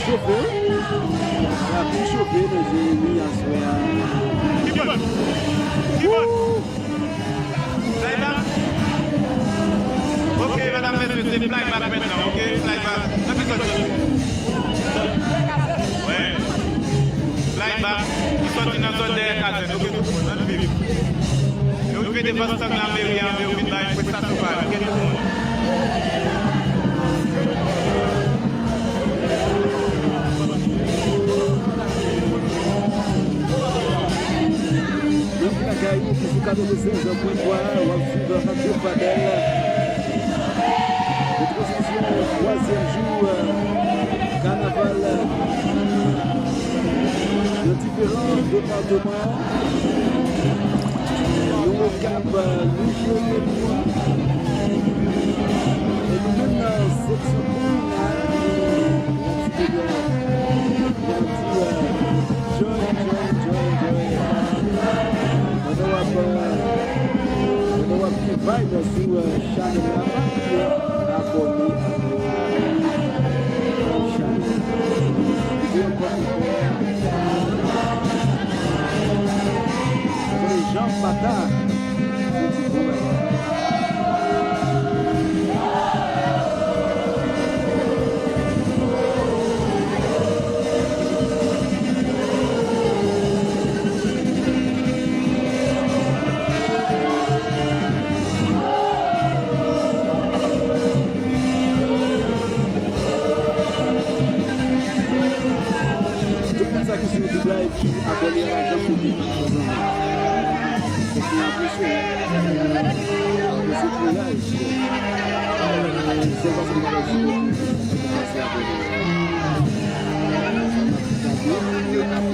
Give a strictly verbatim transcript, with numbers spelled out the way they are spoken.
Chofe, wi. Sa ap byen chofe nan Jeremi aswè a. Kibòd! Kibòd! Flyback. Ok, medam, mesye, se flyback mentnan, ok? Flyback. Nan ki zòn yo? Wi. Flyback. Ki sòti nan zòn dèyè kazèn, ok, tout moun, ann viv. Yo rive devan stand lameri a, yo vin bay prestatyon pa yo, ok, tout moun. Nan Vilaj Kayou, ki sou katrevennsèz pwen twa, w ap swiv Radyo Fadèl. Retransmisyon twazyèm jou, euh, kanaval, euh, nan diferan depatman. Nou Okap, nou Jeremi, epi menm nan seksyon kominal, nou Joy, joy, joy, joy. Pandan w ap, euh, pandan w ap gen vibe sou, euh, chanèl la, pa bliye abòne ak chanèl. Epi ankò, ankò, Jean Pata, se di bon bagay. Tout moun sa ki sou YouTube la epi abòne a pa janm koute. Paske m apresye, apresye kouraj. Sèl paske m pa ka di kote, se paske abòne. Sa m ap gade, m ap